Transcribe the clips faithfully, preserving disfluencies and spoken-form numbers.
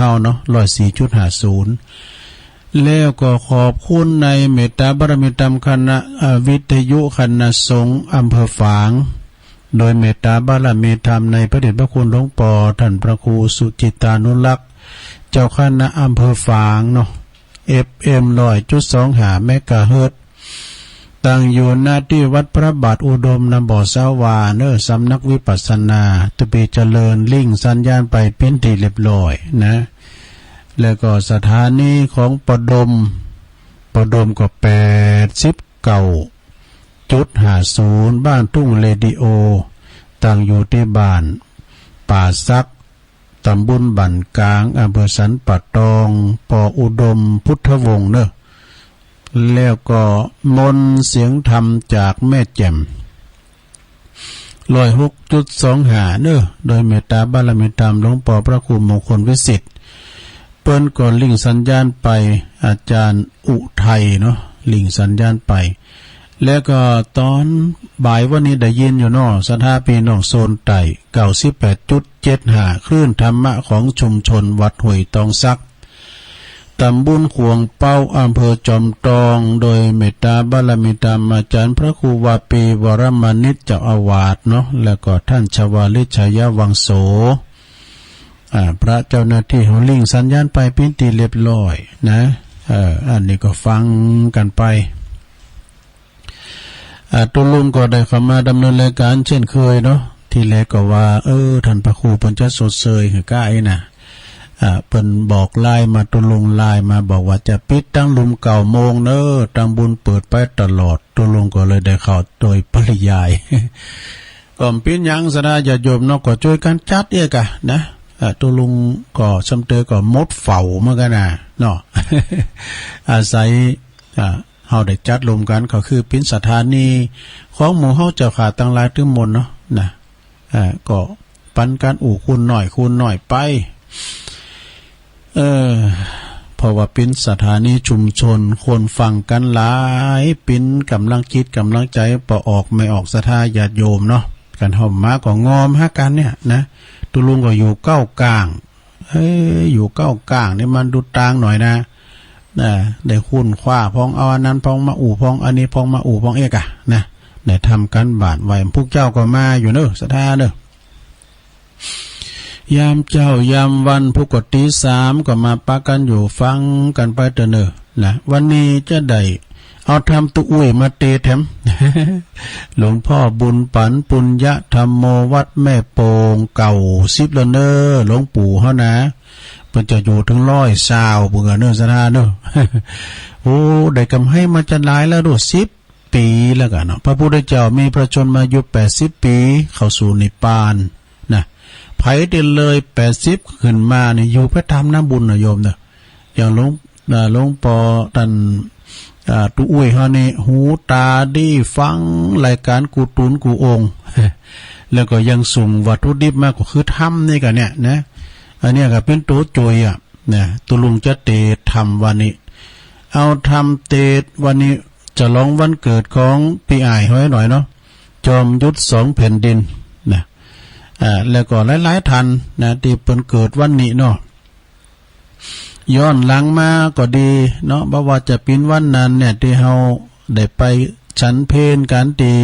เฮาเนาะ ร้อยสี่จุดห้าศูนย์ แล้วก็ขอบคุณในเมตตาบารมีธรรมคณะ เอ่อ วิทยุคณะสงฆ์อำเภอฝาง โดยเมตตาบารมีธรรมในพระเดชพระคุณหลวงปอท่านพระครูสุจิตตานุรักษ์ เจ้าคณะอำเภอฝางเนาะ เอฟเอ็ม ร้อยจุดสองห้า เมกะเฮิรตซ์ ตั้งอยู่หน้าที่วัดพระบาทอุดม นำบ่อสาวาเนอ สำนักวิปัสสนา ตุปีเจริญ ลิงก์สัญญาณไปเป๋นตี้เรียบร้อยนะ แล้วก็สถานีของปอดม ปอดมก็ แปดสิบเก้าจุดห้าศูนย์ บ้านทุ่งเรดิโอ ตั้งอยู่ตี้บ้านป่าสัก ตำบลบ้านกลาง อำเภอสันป่าตอง ปออุดมพุทธวงศ์เนอะ แล้วก็มนต์เสียงธรรมจากแม่แจ่ม ร้อยหกจุดสองห้า เนอะ โดยเมตตาบารมีธรรมหลวงปอพระครูมงคลวิสิทธิ์ เปิ้นก็ลิงก์สัญญาณไป อาจารย์อุทัยเนาะ ลิงก์สัญญาณไป แล้วก็ตอนบ่ายวันนี้ได้ยินอยู่เนาะ ศรัทธาพี่น้องโซนใต้ เก้าสิบแปดจุดเจ็ดห้า คลื่นธรรมะของชุมชนวัดห้วยตองสัก ตำบลขวงเป้า อำเภอจอมตอง โดยเมตตาบารมีธรรมอาจารย์พระครูวาปีวรมณิตเจ้าอาวาสเนาะ แล้วก็ท่านชวาลิตชยวังโส อ่า พระเจ้าหน้าที่เขาลิงก์สัญญาณไปเป๋นตี้เรียบร้อยนะ เออ อันนี้ก็ฟังกันไป อ่า ตุ๊ลุงก็ได้เข้ามาดำเนินรายการเช่นเคยเนาะ ทีแรกก็ว่า เออ ท่านพระครูเปิ้นจะชดเชยหื้อก้าอี้นะ อ่า เปิ้นบอกไลน์มา ตุ๊ลุงไลน์มาบอกว่าจะปิดตั้งลุ่มเก้าโมงเนอะ ตั้งบุญเปิดไปตลอด ตุ๊ลุงก็เลยได้เข้าโดยปริยาย ก็บ่เป๋นหยัง ศรัทธาญาติโยมเนาะ ก็ช่วยกันจัดเอียกะนะ อ่า ตุ๊ลุงก็ซ้ำเตอก็หมดเฝ้าเหมือนกันนะเนาะ อาศัย อ่า เฮาได้จัดร่วมกัน ก็คือเป๋นสถานีของหมู่เฮาเจ้าข้าตังหลายตึงมวลเนาะ นะ อ่า ก็ปันกันอู้คูณน้อยคูณน้อยไป เออ เพราะว่าเป๋นสถานีชุมชน คนฟังกันหลาย เป๋นกำลังจิตกำลังใจ ปอออกแม่ออกศรัทธาญาติโยมเนาะ กันเฮามาก็งอมหากันเนี่ยนะ ตุ๊ลุงก็อยู่เก้ากลาง เอ้ย อยู่เก้ากลางนี่มันดูต่างหน่อยนะ นะ ได้ค้นคว้าพ่อง เอาอันนั้นพ่องมาอู้พ่อง อันนี้พ่องมาอู้พ่องเอียกะนะ ได้ทำการบ้านไว้ พวกเจ้าก็มาอยู่เนอะ ศรัทธาเนอะ ยามเจ๊ายามวัน ผู้ก็ตีสามก็มาปะกันอยู่ฟังกันไปเตอะเนอะ นะ วันนี้จะได้ เอาธรรมตุ๊อุ้ยมาเตสแถม หลวงพ่อบุญปัน ปุญญธรรมโม วัดแม่โป่ง เก้าสิบแล้วเนอะ หลวงปู่เฮานะ เปิ้นจะอยู่ถึงร้อยซาว เปิ้นก็เนอะ ศรัทธาเนอะ โอ้ ได้กำไรมาจะหลายแล้วเนาะ สิบปีแล้วกันเนาะ พระพุทธเจ้ามีพระชนมายุแปดสิบปี เข้าสู่นิพพานนะ ไผที่เลยแปดสิบขึ้นมานี่ อยู่ไปตามน้ำบุญนะโยมเนอะ อย่างหลวง อ่า หลวงปอท่าน อ่า ตุ๊อุ้ยเฮานี่ หูตาดีฟังรายการกู้ตุ๊นกู้องค์ แล้วก็ยังส่งวัตถุดิบมา ก็คือธรรมนี่กะเนี่ยนะ อันเนี้ยก็เป๋นตั๋วจ่วยอะนะ ตุ๊ลุงจะเตสธรรมวันนี้ เอาธรรมเตสวันนี้ ฉลองวันเกิดของปี้อ้ายเฮาหน่อยเนาะ จอมยุทธสองแผ่นดินนะ อ่า แล้วก็หลายๆ ท่านนะ ตี้เปิ้นเกิดวันนี้เนาะ ย้อนหลังมาก็ดีเนาะ บ่ว่าจะเป๋นวันนั้นเนี่ย ตี้เฮาได้ไปฉันเพลกันตี้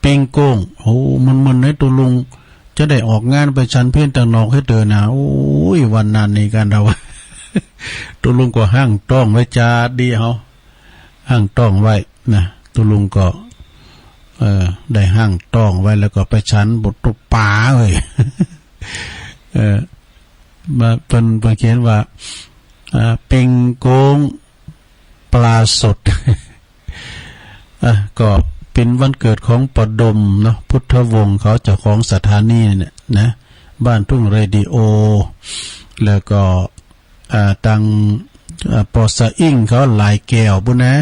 ปิงโก้ง โอ้ มึนๆ ในตุ๊ลุง จะได้ออกงานไปฉันเพลตังนอกหื้อเตอนะ โอ้ย วันนั้นนี่กันเฮา ตุ๊ลุงก็ห้างท้องไว้จาดีเฮา ห้างท้องไว้นะ ตุ๊ลุงก็ เอ่อ ได้ห้างท้องไว้ แล้วก็ไปฉันบดตุ๊ปาเว้ย เอ่อ มา เปิ้น เปิ้นเขียนว่า อ่า ปิงโก้งปลาสด อ่ะ ก็เป๋นวันเกิดของปอดมเนาะ พุทธวงศ์เขา เจ้าของสถานีเนี่ยนะ บ้านทุ่งเรดิโอ แล้วก็ อ่า ตัง อ่า ปอสะอิ่งเขา หลายแก้วปู้นนะ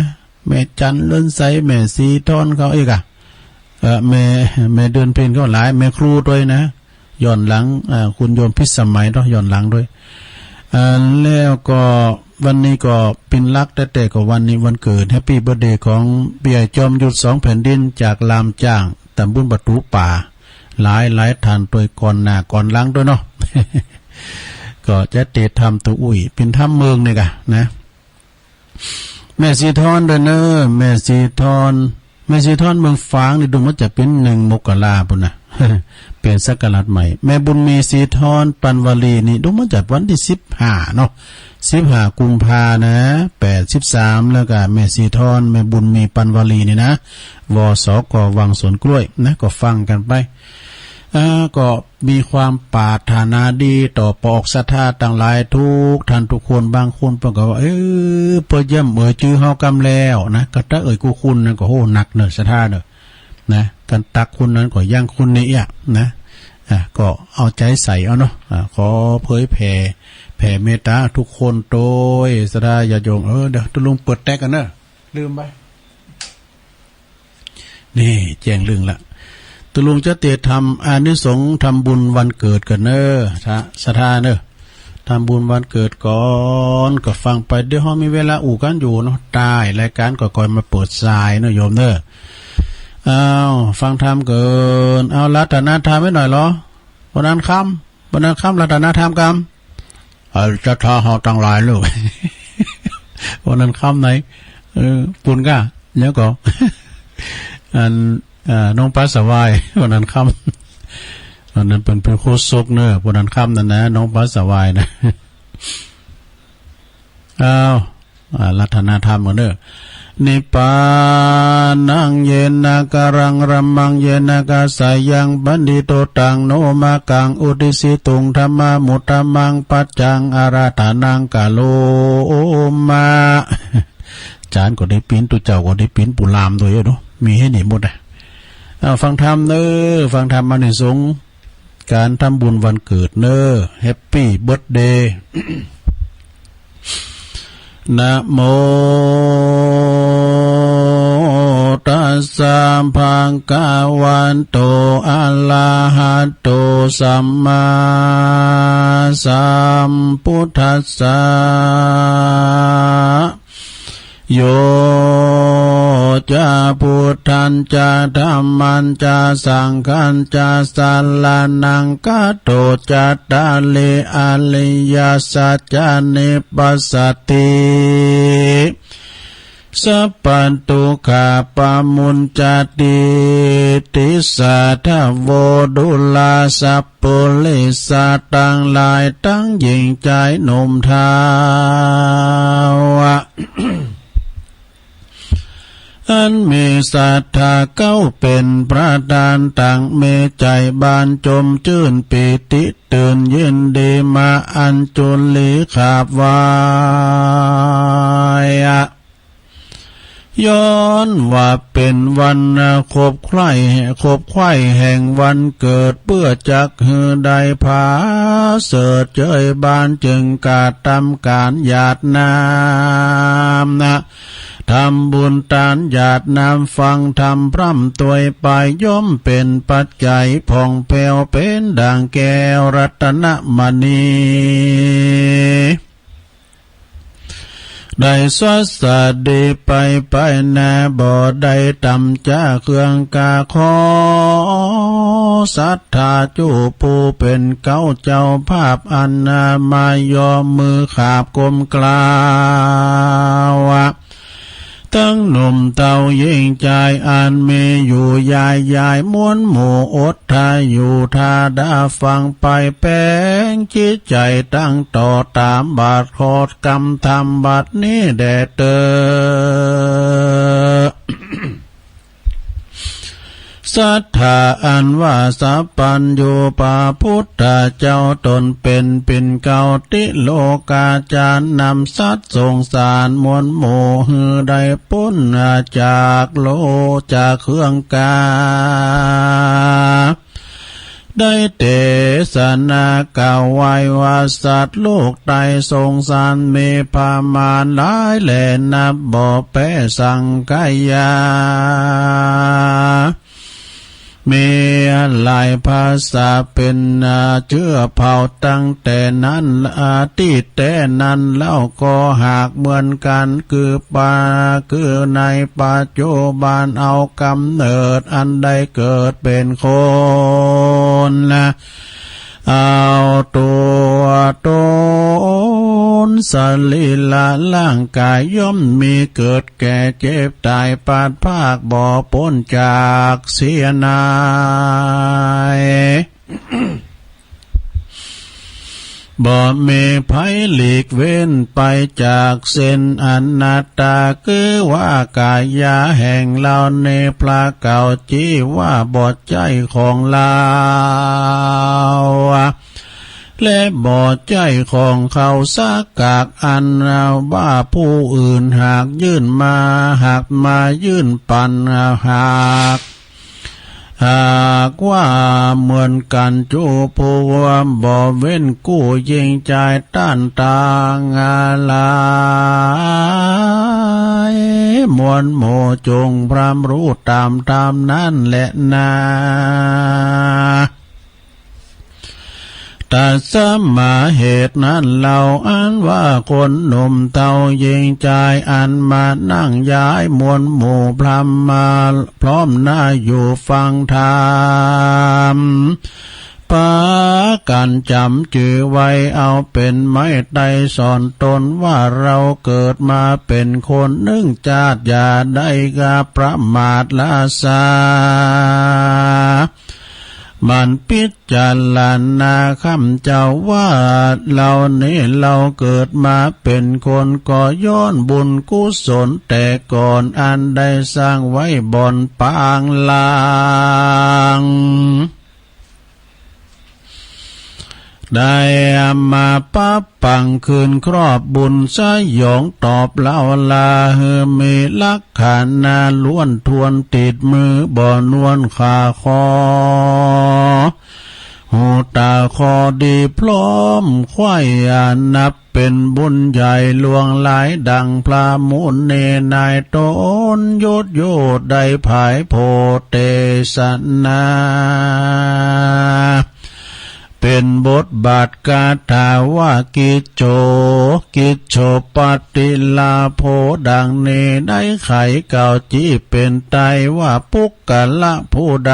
แม่จันเรือนใส แม่สีทอนเขาอีกอะ เอ่อ แม่ แม่เดือนเพ็ญเขาหลาย แม่ครูด้วยนะ ย้อนหลัง อ่า คุณโยมพิสมัยเนาะ ย้อนหลังด้วย อ่า แล้วก็วันนี้ก็เป๋นหลักแต๊ๆ ก็วันนี้วันเกิด แฮปปี้เบิร์ธเดย์ของปี้อ้ายจอมยุทธสองแผ่นดิน จากลามจ้าง ตำบลประตู๋ป่า หลายๆ ท่านด้วย ก่อนหน้าก่อนหลังด้วยเนาะ ก็จะเตะทำตัวอุ้ย เป็นทำเมืองนี่กะนะ แม่สีทอนเด้อเนอ แม่สีทอน แม่สีทอนเมืองฝางนี่ดูเหมือนจะเป็นหนึ่งมกราปุ้นนะ เป็นศักราชใหม่ แม่บุญมีสีทอนปันวลีนี่ดูเหมือนจะวันที่สิบห้าเนาะ สิบห้ากุมภานะ แปดสิบสาม แล้วก็แม่สีทอน แม่บุญมีปันวลีนี่นะ วสก วังสวนกล้วยนะ ก็ฟังกันไป อ่า ก็มีความปรารถนาดีต่อปอกศรัทธาตังหลายทุกท่านทุกคน บางคนเปิ้นก็ว่า เออ เปิ้นย่ำเอ่ยจื้อเฮากำแล้วนะ ก็ถ้าเอ่ยกู้คุณนั้นก็โหหนักเนอะ ศรัทธาเนอะ นะ การตักคุณนั้นก็ยังคุณนี่เอี้ยนะ อ่ะ ก็เอาใจใส่เอาเนาะ อ่ะ ขอเผยแผ่ แผ่เมตตาทุกคนโดยศรัทธาญาติโยม เออ เดี๋ยวตะลุงเปิดแต็กกันเนอะ ลืมไป นี่แจ้งเรื่องละ ตกลงจะเตะทำอานิสงส์ทำบุญวันเกิดกันเนอะ ศรัทธาเนอะ ทำบุญวันเกิดก่อน ก็ฟังไป เดี๋ยวเฮามีเวลาอู้กันอยู่เนาะ ท้ายรายการก็ค่อยมาเปิดสายเนาะโยมเนอะ อ้าว ฟังธรรมเกิน เอารัตนธรรมไว้หน่อยเหรอ วันนั้นค่ำ วันนั้นค่ำรัตนธรรมกำ เอ่อ ศรัทธาเฮาตังหลายลูก วันนั้นค่ำไหน เออ ปุณก้า แล้วก็ อัน เอ่อ น้องปลาสวาย วันนั้นค่ำ วันนั้นเปิ้นเป็นโฆษกเนอะ วันนั้นค่ำนั่นนะ น้องปลาสวายนะ อ้าว อ่า รัตนธรรมกันเด้อ นิพพานัง เยนะกะรัง รัมมัง เยนะกะสายัง ปัณฑิโต ตัง โน มะกัง อุตติสสิตุง ธัมมามุตตะมัง ปัจจัง อาราธนัง กะโรมะ จานก็ได้ปิ้น ตุ๊เจ้าก็ได้ปิ้น ปูลามด้วยเนาะ มีให้นี่หมดนะ อ่า ฟังธรรมเนอะ ฟังธรรมอานิสงส์ การทำบุญวันเกิดเนอะ Happy Birthday นะโมตัสสะ ภะคะวะโต อะระหะโต สัมมาสัมพุทธัสสะ โย จะ พุทธัญจะ ธัมมัญจะ สังฆัญจะ สะระณัง คัจโฉ จัตตาริ อริยสัจจานิ ปัสสัทธิ สัพพะทุกขา ปะมุญจะติ ติสสะ ทะโว ดูรา สัพ ปุริสะตังหลาย ตังหญิงจายหนุ่มเฒ่า อันมีศรัทธาเก๊าเป๋นประธาน ตังมีใจ๋บานจมจื้น ปีติตื่นยินดีมา อัญจุลีขาบไหว้ ย้อนว่าเป๋นวันขบไขว่ ขบไขว่แห่งวันเกิด เปื้อจักหื้อได้ผาเสิร์ฐเจยบาน จึงกระทำก๋านหยาดน้ำนะ ทำบุญตานหยาดน้ำ ฟังธรรมพร่ำตวยไป ย่อมเป๋นปัจจัยผ่องแผ้ว เป๋นดั่งแก้วรัตนมณี ได้สวัสดีไปไปนา บ่ได้ต่ำจากเครื่องกา ขอศรัทธาจุผู้เป๋นเก๊าเจ้าภาพ อันนามายอมมือขาบกลมกล่าว ตังหนุ่มเฒ่าหญิงจาย อันมีอยู่ยายยายมวลหมู่ อดทาอยู่ทาดาฟังไป แป๋งจิตใจ๋ตั้งต่อต๋ามบาทขอดกำธรรมบัดนี้แด่เต๊อ ศรัทธาอันว่าสัพพัญญูพระพุทธเจ้า ต๋นเป๋นปิ่นเกล้าติโลกาจารย์ นำสัตว์สงสารมวลหมู่ หื้อได้ป๊นจากโลกจากเครื่องกา ได้เตสนาเกล้าวไว้ว่า สัตว์โลกไตสงสารมีประมาณหลายแล นับบ่แป๊สังขยา มีหลายภาษาเป๋นเจื้อเผ่า ตั้งแต่นั้นอาทิตย์แต่นั้นเล่า ก็หากเหมือนกั๋น คือปา คือในปัจจุบัน เอาก๋ำเนิดอันได้เกิดเป๋นคนนะ เอาตั๋ว ตนสรีระร่างกายย่อมมีเกิดแก่เจ็บตายพลัดพรากบ่พ้นจากเสียนาย บ่มีไผหลีกเว้นไปจากเส้นอนัตตา คือว่ากายาแห่งเฮานี้พระเก่าจื้อว่าบ่ใจ้ของเฮา และบ่ใจ้ของเขาสักกากอัน ว่าผู้อื่นหากยื่นมา หากมายื่นปัน หาก หากว่าเหมือนกัน จุผู้ว่าบ่เว้นกู้ยิงใจต้านตางหลาย มวลหมู่จงพร่ำรู้ตามธรรมนั้นแลนา ตัสมา เหตุนั้นเฮาอันว่าคนหนุ่มเฒ่าหญิงชายอันมานั่งย้ายมวลหมู่พร่ำมาพร้อมหน้าอยู่ฟังธรรม พากันจ๋ำจื้อไว้เอาเป็นไม้ไต่สอนตนว่าเฮาเกิดมาเป็นคนนึ่งชาติ อย่าได้กระประมาทละซา หมั่นพิจารณาคำเจ้าว่า เฮานี้เฮาเกิดมาเป็นคนก็ย้อนบุญกุศลแต่ก่อนอันได้สร้างไว้บ่อนปางลาง ได้มาปะปังคืนครอบบุญสยองตอบเฮาลา หื้อมีลักขณะล้วนถ้วนติดมือบ่นวลขาคอ หูตาคอดีพร้อมไขว้อานับเป็นบุญใหญ่หลวงหลายดังพระมุนีนายตนยศโยธได้ผายโพธิเทศนา เป็นบทบาทคาถาว่ากิจโจ กิจโจปฏิลาโภ ดังนี้ได้ไขเก่าจื้อเป็นไตรว่าปุคคละผู้ใด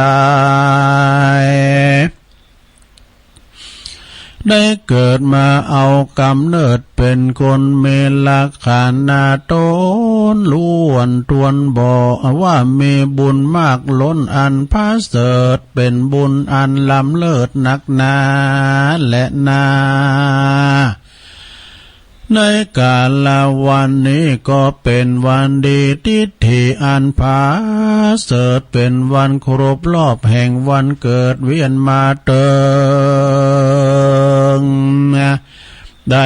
ได้เกิดมาเอากำเนิดเป็นคนมีลักขณะตนล้วนถ้วนบ่ว่ามีบุญมากล้นอันผาเสริฐเป็นบุญอันล้ำเลิศนักหนาแลนา ในกาละวันนี้ก็เป็นวันดีทิฏฐิอันผาเสริฐ เป็นวันครบรอบแห่งวันเกิดเวียนมาเติง ได้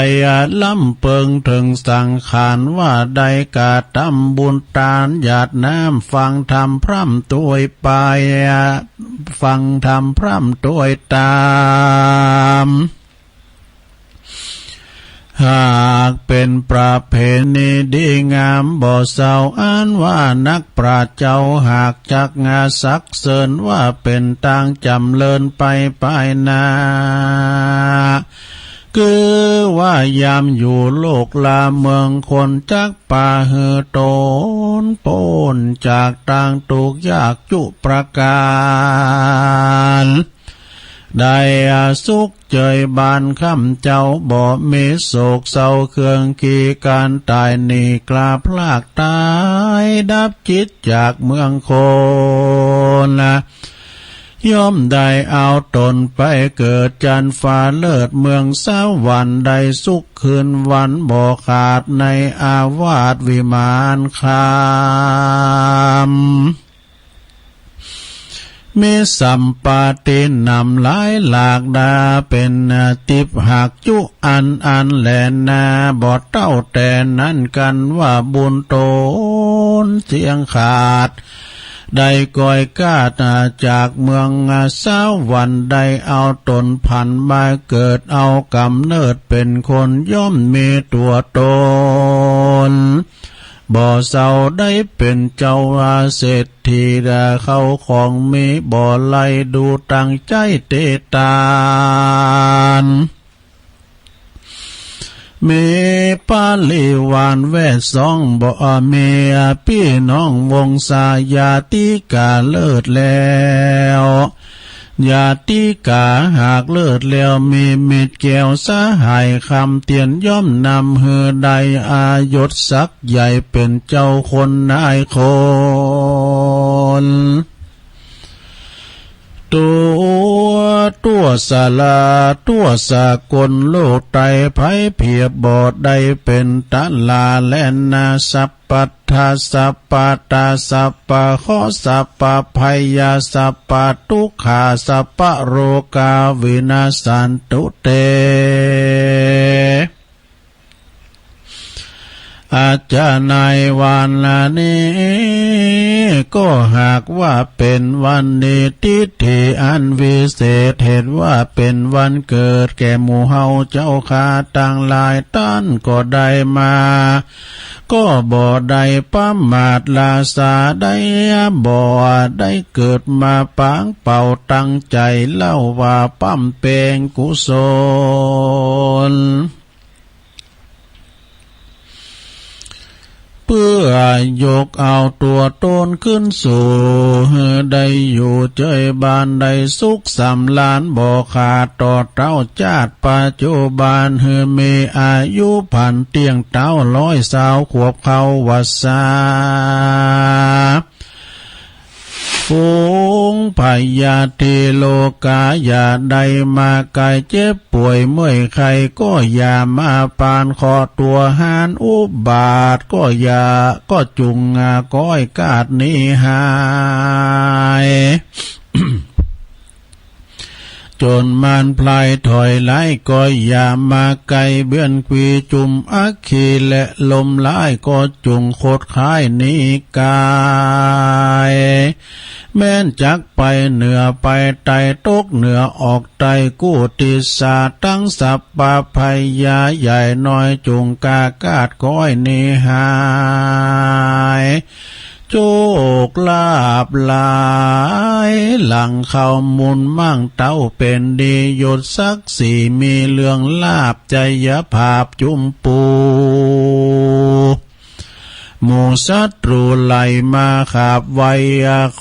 ลำเปิงเถิงสังขารว่าได้กระทำบุญตานหยาดน้ำฟังธรรมพร่ำถ้วยไป ฟังธรรมพร่ำถ้วยตาม หากเป็นประเพณีดีงามบ่เศร้าอันว่านักปราชญ์เจ้าหากจักงาสักเสริญว่าเป็นตางจ๋ำเริญไปภายหน้า คือว่ายามอยู่โลกลาเมืองคนจักปาหื้อตนป๊นจากตางตุ๊กข์ยากจุประการ ได้อาสุขเจยบานคำเจ้าบ่มีโศกเศร้าเครื่องขี้การตายหนีกลาพลากตายดับจิตจากเมืองคน ย่อมได้เอาตนไปเกิดจันฟ้าเลิศเมืองสวรรค์ได้สุขคืนวันบ่ขาดในอาวาสวิมานคำ มีสัมปติหนำหลายหลากดาเป็นทิพย์หากจุอันอันแลนา บ่เต้าแต่นั้นกันว่าบุญตนเสียงขาด ได้ก้อยกาดจากเมืองสวรรค์ได้เอาตนผันมาเกิดเอากำเนิดเป็นคนย่อมมีตัวตน บ่เศร้าได้เป็นเจ้าเศรษฐีดาเข้าของมีบ่ไร้ดูตั้งใจเตตาน มีปริวารแวดซ้องบ่มีพี่น้องวงศาญาติกาเลิศแล้ว ญาติกาหากเลิศแล้วมีมิตรแก้วสหายคำเตียนย่อมนำหื้อได้อายุสักใหญ่เป็นเจ้าคนนายคน ตัว ตัวสลา ตัวสากลโลกไตไผเพียบบ่ได้เป็นตะลาแลนาสัพพัทธาสัพปะตาสัพปะเคราะห์สัพปะภัยยาสัพปะทุกขาสัพปะโรคาวินาสสันตุเต อาจารย์ในวันนี้ ก็หากว่าเป็นวันนี้ทิฏฐิอันวิเศษเหตุว่าเป็นวันเกิดแก่หมู่เฮาเจ้าข้าตังหลายต้านก็ได้มา ก็บ่ได้ประมาทลาซาได้ บ่ได้เกิดมาปางเป่าตั้งใจเล่าว่าบำเพ็ญกุศล เพื่อยกเอาตัวตนขึ้นสู่ หื้อได้อยู่เจยบานได้สุขสำราญบ่ขาดต่อเต้าชาติปัจจุบัน หื้อมีอายุพันเตี้ยงเต๊าร้อยซาวขวบเข้าวัสสา ฝูงพยาธิโรคาอย่าได้มาใกล้ เจ็บป่วยเมื่อยไข้ก็อย่ามาปาน เคราะห์ตัวหานอุบาทก็อย่า ก็จุ่งก้อยกาดหนีหาย จนมันพลายถอยไล่ก็อย่ามาใกล้ เวียนขีจุ่มอัคคีและลมร้ายก็จุ่งขดคายหนีกาย แม้นจักไปเหนือไปใต้ ตกเหนือออกใต้กู้ติสา ทั้งสัพพะพยาใหญ่น้อยจุ่งกล้ากาดก้อยหนีหาย โชคลาภหลายหลังเข้ามูลมั่งเต้าเป็นดียศศักดิ์ศรีมีเรื่องลาภชัยภาพจุมปู หมู่ศัตรูไหลมาขาบไว้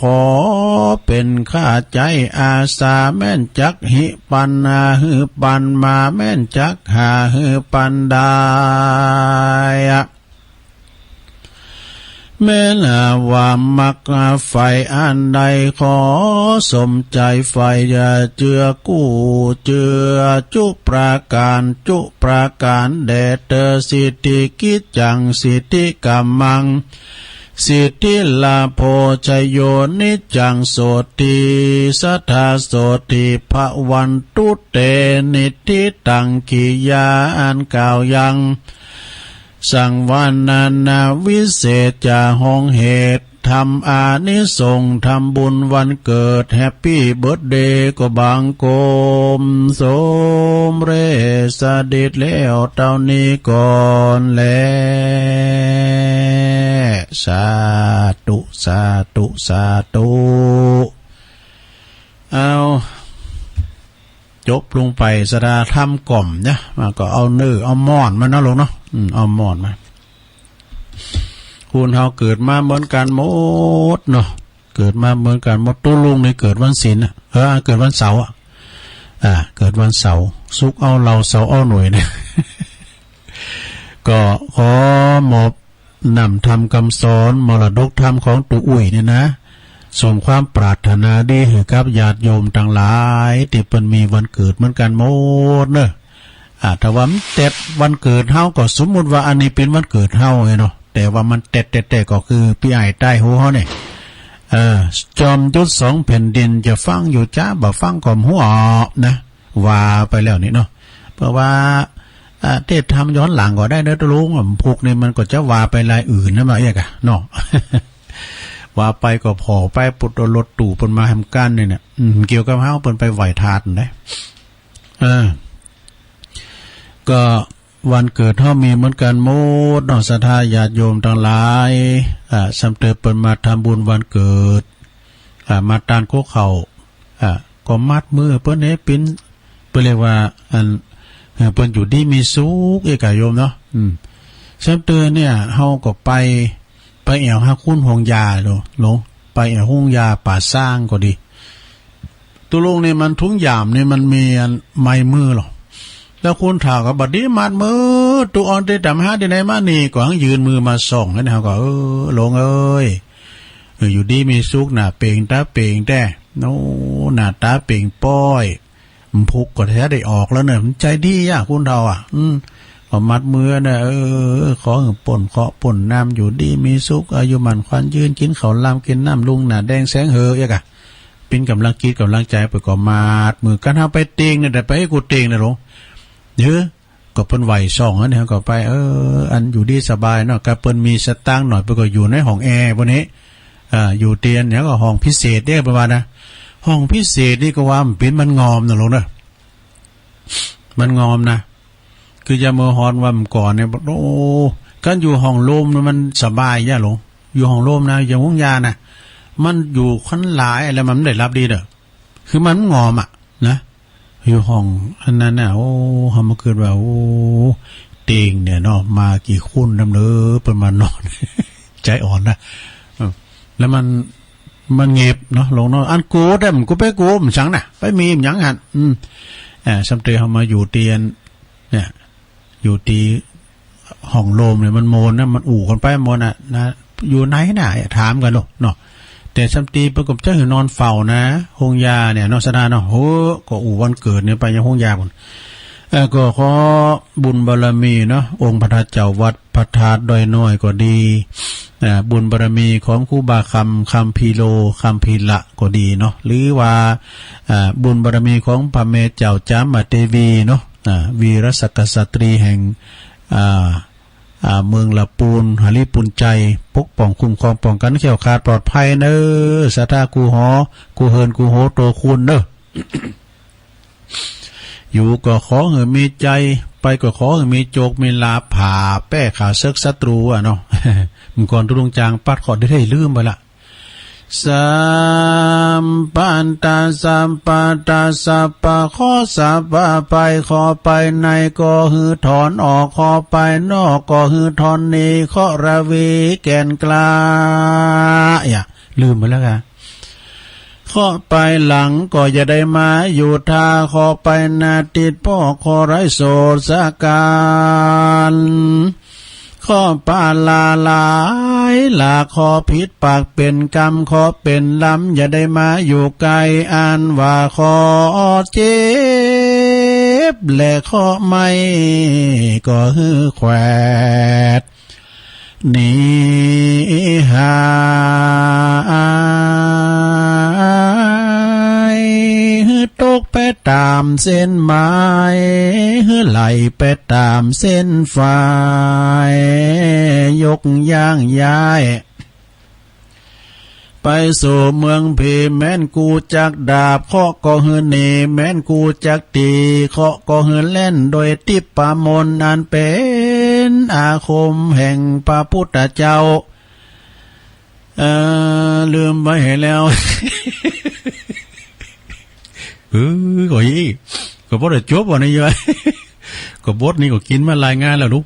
ขอเป็นข้าใจ๊อาสา แม้นจักหิปันนาหื้อปันมา แม้นจักหาหื้อปันได้ แม้นว่ามักใฝ่อันใดขอสมใจ๋ใฝ่ อย่าเจือกู้เจือจุประก๋าน จุประก๋านแด่เตอ สิทธิกิจจัง สิทธิกัมมัง สิทธิลาโภชโย นิจจังโสตถี สัทธาโสตถี ภวันตุเต นิทธิตัง กิริยาอันกล่าวยัง สังวรรณนาวิเศษจะห้องเหตุ ทำอานิสงส์ ทำบุญวันเกิด แฮปปี้เบิร์ธเดย์ ก็บังคมสมเร็จสำเร็จแล้วเต้านี้ก่อนแล สาธุ สาธุ สาธุ เอา จบลงไป สดาธรรมกล่อมเนี่ย มันก็เอาเนื้อเอาม่อนมาเนาะลูกเนาะ อืม เอาม่อนมา คนเฮาเกิดมาเหมือนกันหมดเนาะ เกิดมาเหมือนกันหมด ตุ๊ลุงนี่เกิดวันศิลป์น่ะ เออ เกิดวันเสาร์อ่ะ อ่า เกิดวันเสาร์ ศุกร์เอาเหล้า เสาร์เอาหน่วยเนี่ย ก็ขอมอบ นำธรรมคำสอนมรดกธรรมของตุ๊อุ้ยเนี่ยนะ ส่งความปรารถนาดีหื้อกับญาติโยมตังหลาย ตี้เปิ้นมีวันเกิดเหมือนกันหมดเนอะ อ่า ถ้าว่ามันเต็ดวันเกิดเฮาก็สมมุติว่าอันนี้เป๋นวันเกิดเฮาไงเนาะ แต่ว่ามันเต็ดแต๊ๆ ก็คือปี้อ้ายใต้ฮู้เฮาเนี่ย เออ จอมยุทธสองแผ่นดิน จะฟังอยู่จ๊ะ บ่ฟังก็บ่ฮู้ออกนะ ว่าไปแล้วนี่เนาะ เพราะว่า อ่า เทศน์ธรรมย้อนหลังก็ได้เนอะตุ๊ลุง พวกนี้มันก็จะว่าไปรายอื่นนะ มาเอียกอะเนาะ ว่าไปก็ผ่อไป ปุตตะรถตู้เปิ้นมาแหมกันเนี่ยเนี่ย อืม เกี่ยวกับเฮาเปิ้นไปไหว้ธาตุนะ เออ ก็วันเกิดเฮามีเหมือนกันหมดเนาะ ศรัทธาญาติโยมตังหลาย อ่า ซ้ำเติมเปิ้นมาทำบุญวันเกิด อ่า มาตานโคกเข้า อ่า ก็มัดมือเปิ้นให้เป๋น เปิ้นเรียกว่า อัน เอ่อ เปิ้นอยู่ดีมีสุข เอกาโยมเนาะ อืม ซ้ำเติมเนี่ย เฮาก็ไป ไปแอ่วหาคุณหงยาโล โล ไปแอ่วหงยาป่าซางก็ดี ตุลุงนี่มันถุงยามนี่มันมีอันไม้มือหรอ แล้วคนเฒ่าก็บัดนี้มัดมือ ตุออนติตามหาตี้ไหนมานี่ ก็หั้งยื่นมือมาส่อง หั้นเฮาก็ เออ หลวงเอ้ย เออ อยู่ดีมีสุข หน้าเปล่งตาเปล่งแต๊ โอ้ หน้าตาเปล่งป้อย มันพุกก็แท้ได้ออกแล้วเนอะ มันใจดีอะ คนเฒ่าอะ อืม ก็มัดมือนะ เออ ขอหื้อป๊นเคราะห์ป๊นน้ำ อยู่ดีมีสุข อายุมั่นขวัญยืน กินข้าวหลามกินน้ำ ลุงหน้าแดงแสงเหอะ เอียกอะ เป็นกำลังจิตกำลังใจ เปิ้นก็มัดมือ กันเฮาไปเตียงเนี่ย แต่ไปให้กูเตียงนะหลวง เฮ้อ ก็เปิ้นไหว้ส่องอันนี้ก็ไป เออ อันอยู่ดีสบายเนาะ ก็เปิ้นมีสตางค์หน่อย เปิ้นก็อยู่ในห้องแอร์พวกนี้ อ่า อยู่เตียงเนี่ยก็ห้องพิเศษเนี่ยประมาณนะ ห้องพิเศษนี่ก็ว่ามันเป็นมันงอมนะหลวงเนอะ มันงอมนะ คือจะเมื่อฮอนวันก่อนเนี่ย โอ้ กันอยู่ห้องโลมนี่มันสบายย่าหลวง อยู่ห้องโลมนะ อย่างห้องยานะ มันอยู่คนหลายแล้วมันไม่ได้รับดีเด้อ คือมันงอมอะนะ อยู่ห้องอันนั้นน่ะ โอ้ เฮามาคิดว่า โอ้ เตียงเนี่ยเนาะ มากี่คนนำเด้อ เปิ้นมานอน ใจอ่อนนะ เออ แล้วมัน มันเงียบเนาะ หลวงเนาะ อันโกแต่มันก็ไปโกมันสังน่ะ ไปมีมันหยังหั่น อืม เอ่อ ส่ำเตยเฮามาอยู่เตียง เนี่ย อยู่ตี้ห้องโลมเนี่ยมันโมนนะ มันอู้กันไปโมนน่ะนะ อยู่ไหนน่ะ ถามกันเนาะเนาะ แต่ส่ำตี้เปิ้นก็จะหื้อนอนเฝ้านะ ห้องยาเนี่ยเนาะ สะดาเนาะ โห ก็อู้วันเกิดเนี่ยไปยังห้องยาพุ้น เอ่อ ก็ขอบุญบารมีเนาะ องค์พระเจ้าวัดพระธาตุดอยน้อยก็ดี อ่า บุญบารมีของครูบาคำ คัมภีร์โล คัมภีระก็ดีเนาะ หรือว่า อ่า บุญบารมีของพระแม่เจ้าจามเทวีเนาะ อ่า วีรสักกษัตรีแห่ง อ่า อ่า เมืองละปูน หาริปุญไจย ปกป้องคุ้มครองป้องกันแคล้วคลาดปลอดภัยเนอ ศรัทธากู้หอ กู้เฮือน กู้โห โตคูณเนอ อยู่ก็ขอหื้อมีใจ ไปก็ขอหื้อมีโจกมีลาภ ผ่าแป้ข้าเสิกศัตรูอะเนาะ เมื่อก่อนตุลุงจางปัดขอได้ลืมไปละ สัพพันตาสัพพะตาสัพพะเคราะห์สัพพะภัย เคราะห์ภัยในก็หื้อถอนออก เคราะห์ภายนอกก็หื้อถอนหนี เคราะห์ระวีแก่นกล้า อย่าลืมไปแล้วกะ เคราะห์ภายหลังก็อย่าได้มาอยู่ท่า เคราะห์ภายหน้าติดพ่อ เคราะห์ร้ายโสดสาการ เคราะห์ปาลาหลายหลาก เคราะห์ผิดปากเป็นกรรม เคราะห์เป็นลำ อย่าได้มาอยู่ใกล้ อันว่าเคราะห์เจ็บและเคราะห์ไหม้ ก็หื้อแขวด หนีหาย หื้อตกไปตามเส้นหมาย หื้อไหลไปตามเส้นฝาย ยกย่างย้าย ไปสู่เมืองผี แม้นกูจักดาบ เคราะห์ก็หื้อหนี แม้นกูจักตี เคราะห์ก็หื้อแล่น โดยทิพย์ประมนต์อันเป็นอาคมแห่งพระพุทธเจ้า เอ่อ ลืมไว้ให้แล้ว เออ ก็อี ก็บ่ได้จบวันนี้อยู่ ก็บทนี้ก็กินมาหลายงานแล้วลูก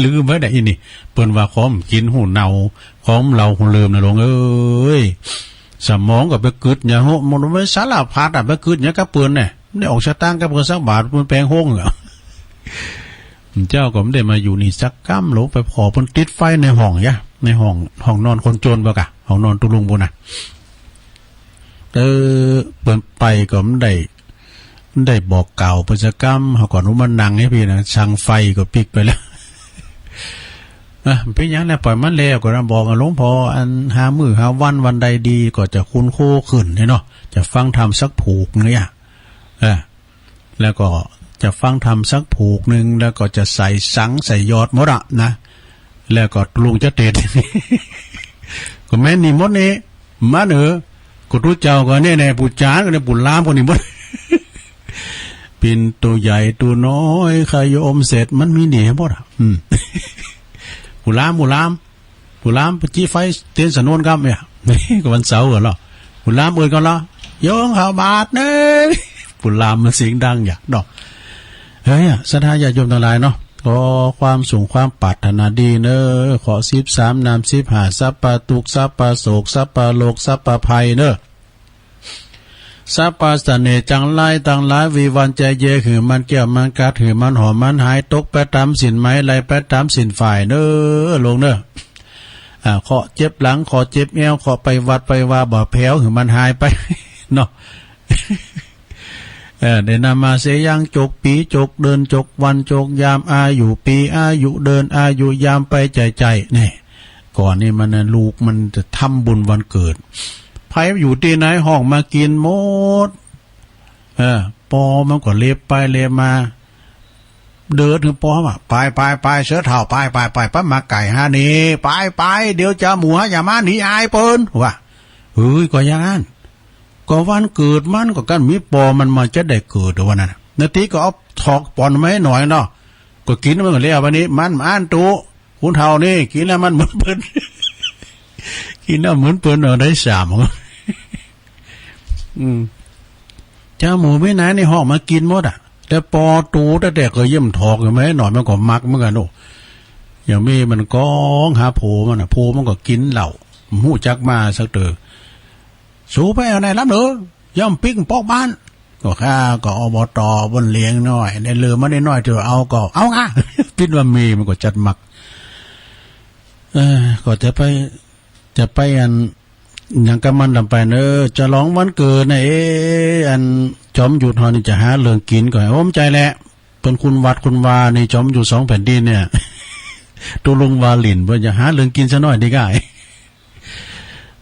ลืมไว้ได้อีนี่ เปิ้นว่าของกินหูเน่า ของเหล้าหูเลิมนะหลวงเอ้ย สมองก็ไปกึดหยังโห มันไปสารพัดอะ ไปกึดหยังกับเปิ้นเนี่ย ได้ออกสตางค์กับเปิ้นสักบาท เปิ้นแปลงห้องเหรอ เจ้าก็ไม่ได้มาอยู่นี่สักกำ หลวงไปพ้อเปิ้นติดไฟในห้องยะ ในห้อง ห้องนอนคนจนบ่กะ ห้องนอนตุลุงบุญนะ เออ เปิ้นไปก็ไม่ได้ ได้บอกกล่าวเปิ้นสักกำ เฮาก็อนุมานั่งให้พี่นะ ช่างไฟก็ปิกไปแล้ว อ่ะ เป็นหยังแล้ว ปล่อยมันแล้วก็นะ บอกกับหลวงพ่อ อันหามื้อหาวัน วันใดดีก็จะคุ้นโคขึ้นเนี่ยเนาะ จะฟังธรรมสักผูกเนี่ย เออ แล้วก็จะฟังธรรมสักผูกหนึ่ง แล้วก็จะใส่สังใส่ยอดหมดอะนะ แล้วก็ลุงจะเตด ก็แม่นนี่หมดนี่ มาเนอะ ก็ตุ๊เจ้าก็เนี่ยแน่ ผู้จานก็เนี่ย ผู้ลามก็นี่หมด เป็นตัวใหญ่ตัวน้อย ขยมเสร็จ มันมีหนีหมดอะ อืม ผู้ลาม ผู้ลาม ผู้ลามไปจี้ไฟเตียนสนวนครับเนี่ย ก็วันเสาร์กันเหรอ ผู้ลามอื่นกันเหรอ โยงเขาบาทเนย ผู้ลามมันเสียงดังอย่าเนาะ เฮ้ย ศรัทธาญาติโยมทั้งหลายเนาะ ขอความสุขความปรารถนาดีเนอะ ขอสิบสามนามสิบห้า สัพพะทุกข์ สัพพะโศก สัพพะโรค สัพพะภัยเนอะ สรรพเสน่ห์จังไรตังหลาย วีวันใจเย หื้อมันแก้วมันกัด หื้อมันหอมมันหาย ตกไปตามสิ้นไหม ไหลไปตามสิ้นฝ่ายเน้อ ลงเน้อ อ่า เคาะเจ็บหลัง เคาะเจ็บแอว เคาะไปวัดไปวา บ่แผว หื้อมันหายไป เนาะ เออ ได้นำมาเสยยัง จกปี๋ จกเดือน จกวัน จกยาม อายุปี๋ อายุเดือน อายุยาม ไปใจ้ๆ นี่ ก่อนนี่มันน่ะ ลูกมันจะทำบุญวันเกิด ไผอยู่ตี้ไหนฮ้องมากินหมด เออ ปอมันก็เล็บไปเล็บมา เดินหื้อปอว่า ไปไปไป เสือเฒ่า ไปไปไป ไปหมากไก่หานี่ ไปไป เดี๋ยวจะหมู่หาอย่ามาหนีอายเปิ้น ว่า เฮ้ย ก็อย่างนั้น ก็วันเกิดมัน ก็กันมีปอมัน มันจะได้เกิดว่านั้นน่ะ นาทีก็เอาถอกป่อนมาให้หน่อยเนาะ ก็กินมันก็แล้ว วันนี้มันอ่านตุ คุณเฒ่านี่ กินแล้วมันเหมือนเปิ้น กินแล้วเหมือนเปิ้น เอาได้สาม อืม เจ้าหมู่ไม่นานนี่ฮ้องมากินหมดอะ แต่ปอตูตั้งแต่ก็เยี่ยมถอกอยู่ไหม หน่อยมันก็มักเหมือนกัน โอ้ อย่างมีมันก้องหาโผมันน่ะ โผมันก็กินเหล้า ฮู้จักมาสักเตื้อ สูไปเอาไหนล้ำเหรอ ย่อมปิ๊กปอกบ้าน ก็ข้าก็ อบต.บนเลี้ยงน้อย ได้เหลือมาได้น้อยเถอะ เอาก็เอาอ่ะ ปิดว่ามีมันก็จัดมัก เออ ก็จะไป จะไปอัน หยังกะมันลำไปเนอะ ฉลองวันเกิดนะ เอ๊ะ อันจอมยุทธเฮานี่จะหาเรื่องกินก่อน โอ้ บ่ใจ้แหละ เปิ้นคุณวัดคุณวานี่ จอมยุทธสองแผ่นดินเนี่ย ตกลงว่าหลิ้น เปิ้นจะหาเรื่องกินซะหน่อยดีกว่า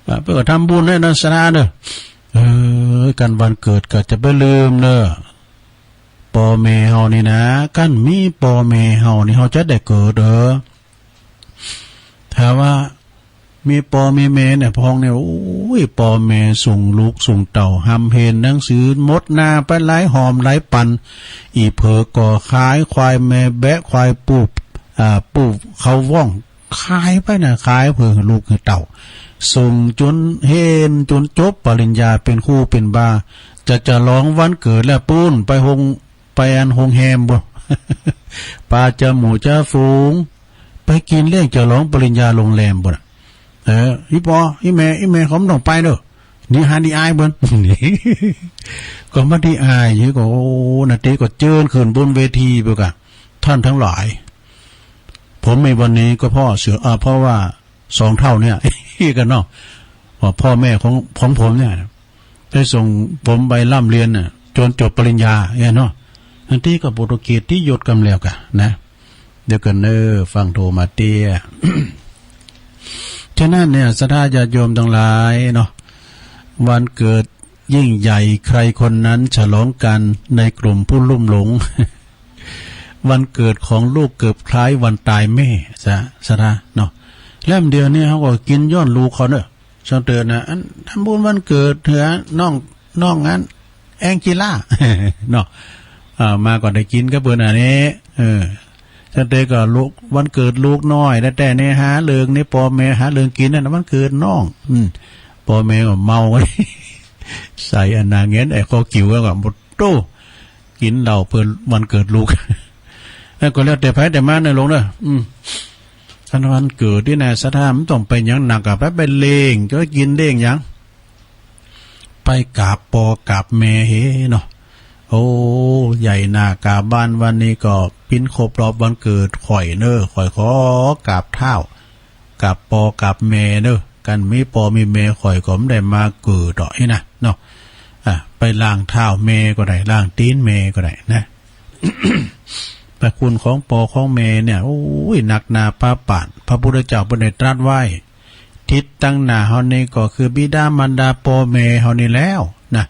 อ่ะ เปิ้นก็ทำบุญให้นะ สาธุเนอะ เออ กันวันเกิดก็จะไปลืมเนอะ ปอแม่เฮานี่นะ กันมีปอแม่เฮานี่ เฮาจะได้เกิดเด้อ ถ้าว่ามีปอมีแม่เนี่ย พ้องเนี่ย โอ้ย ปอแม่ส่งลูกส่งเต้า ฮำเฮนหนังสือ หมดหน้าไปหลายหอมหลายปัน อีเผลอก็ขายควายแม่แบะ ควายปูบ อ่า ปูบเขาว่อง ขายไปนะ ขายเพื่อลูกให้เต้า ส่งจนเฮนจนจบปริญญา เป็นครูเป็นบา จะฉลองวันเกิดแล้วปู้น ไปโฮง ไปอันโฮงแฮมบ่ ปาจะหมู่จะฝูง ไปกินเลี้ยงฉลองปริญญาโรงแรมบ่น่ะ เออ อีปอ อีแม่ อีแม่เขาบ่ต้องไปเด้อ นี่หานี่อายเปิ้น ก็บ่ได้อาย ก็ โอ้ นาทีก็เจิญขึ้นบนเวทีไปกะ ท่านทั้งหลาย ผมมีวันนี้ก็เพราะเสือ อ่า เพราะว่าสองเฒ่าเนี่ย กันเนาะ ว่าพ่อแม่ของ ของผมเนี่ย ได้ส่งผมไปร่ำเรียนน่ะ จนจบปริญญาเนี่ยเนาะ อันนี้ก็โปรตุเกสที่ยศกำแล้วกันนะ เดี๋ยวกันเนอะ ฟังโทรมาเตี้ย ฉะนั้นเนี่ย ศรัทธาญาติโยมทั้งหลายเนาะ วันเกิดยิ่งใหญ่ใครคนนั้นฉลองกันในกลุ่มผู้ลุ่มหลง วันเกิดของลูกเกือบคล้ายวันตายแม่ ศรัทธาเนาะ แล้วเดี๋ยวนี้เขาก็กินย้อนลูกเขาเนอะ ช่างเตือนนะ อันทำบุญวันเกิดเหือน้อง น้องอัน แองจิล่า เนาะ อ่า มาก็ได้กินกับเปิ้นอันนี้ เออ ช่างเตือนก็ลูก วันเกิดลูกน้อย แต่ๆ นี่หาเรื่องนี่ ปอแม่หาเรื่องกินนั่นน่ะ วันเกิดน้อง อืม ปอแม่ก็เมา ใส่อันนาเงิน ไอ้ข้อกิ่วก็บ่โต้ กินเหล้าเปิ้นวันเกิดลูก แล้วก็แล้วแต่ไผแต่มันเนอะ ลงเนอะ อืม อันวันเกิดนี่นะ ศรัทธามันต้องไปหยังหนักอะ ไป ไปเลี้ยง จะไปกินเลี้ยงหยัง ไปกราบปอกราบแม่เฮเนาะ โอ้ ใหญ่หน้ากาบ้านวันนี้ก็ปิ้นครบรอบวันเกิดข่อยเนอะ ข่อยขอกราบเท้า กราบปอกราบแม่เนอะ กันมีปอมีแม่ข่อยก็บ่ได้มาเกิดดอกนี่นะเนาะ อ่ะ ไปล้างเท้าแม่ก็ได้ ล้างตีนแม่ก็ได้นะ พระคุณของปอของแม่เนี่ย โอ้ย หนักหนาปาปาน พระพุทธเจ้าเปิ้นได้ตรัสไว้ ทิศตั้งหน้าเฮานี่ก็คือบิดามารดาปอแม่เฮานี่แล้วนะ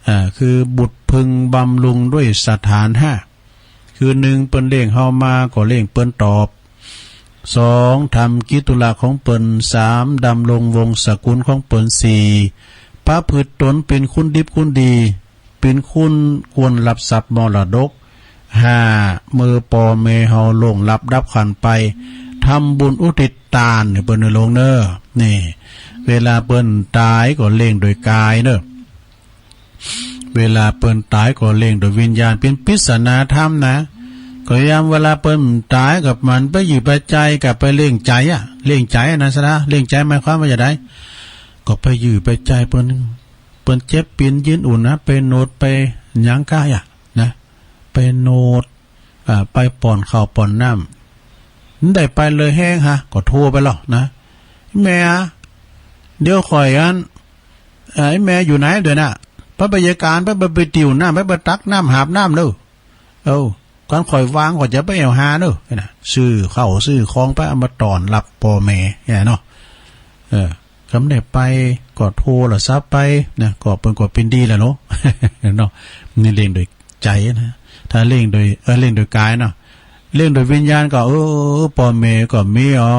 อ่า คือบุตรพึงบำรุงด้วยสถานห้า คือหนึ่ง เปิ้นเลี้ยงเฮามาก็เลี้ยงเปิ้นตอบ สอง ทำกิจธุระของเปิ้น สาม ดำรงวงศ์สกุลของเปิ้น สี่ ประพฤติตนเป็นคนดิบคนดี เป็นคนควรรับทรัพย์มรดก ห้า เมื่อปอแม่เฮาล่วงลับดับขันธ์ไป ทำบุญอุทิศตานให้เปิ้นเนอะ ลงเนอะ นี่ เวลาเปิ้นตายก็เลี้ยงโดยกายเนอะ เวลาเปิ้นตายก็เลี้ยงโดยวิญญาณ เป็นปริศนาธรรมนะ ก็ยามเวลาเปิ้นตายก็มันไปอยู่ไปใจ้กับไปเลี้ยงใจ๋อะ เลี้ยงใจ๋อะนะ ศรัทธา เลี้ยงใจ๋หมายความว่าจะได ก็ไปอยู่ไปใจ้เปิ้น ปิ้นเจ็บปิ้นยืนอุ่นนะ ไปโนดไปหยังกะยะนะ ไปโนด อ่า ไปป้อนข้าวป้อนน้ำ มันได้ไปเลยแฮงฮะ ก็โทรไปแล้วนะ แม่อะ เดี๋ยวข่อยอัน เอ่อ ไอ้แม่อยู่ไหนเดี๋ยวน่ะ ไปไปยายการ ไปไปไปติวน้ำ ไปไปตักน้ำ หาบน้ำเด้อ เออ คันข่อยว่าง ข่อยจะไปแอ่วหาเด้อ นะ ซื้อข้าวซื้อของไปเอามาต้อนรับพ่อแม่เนี่ยเนาะ เออ คันได้ไปก็โทรศัพท์ไปนะ ก็เปิ้นก็เปิ้นดีแหละเนาะ เนาะ นี่เลี้ยงโดยใจนะ ถ้าเลี้ยงโดย เออ เลี้ยงโดยกายเนาะ เลี้ยงโดยวิญญาณก็ เออ พ่อแม่ก็มีอ๋อ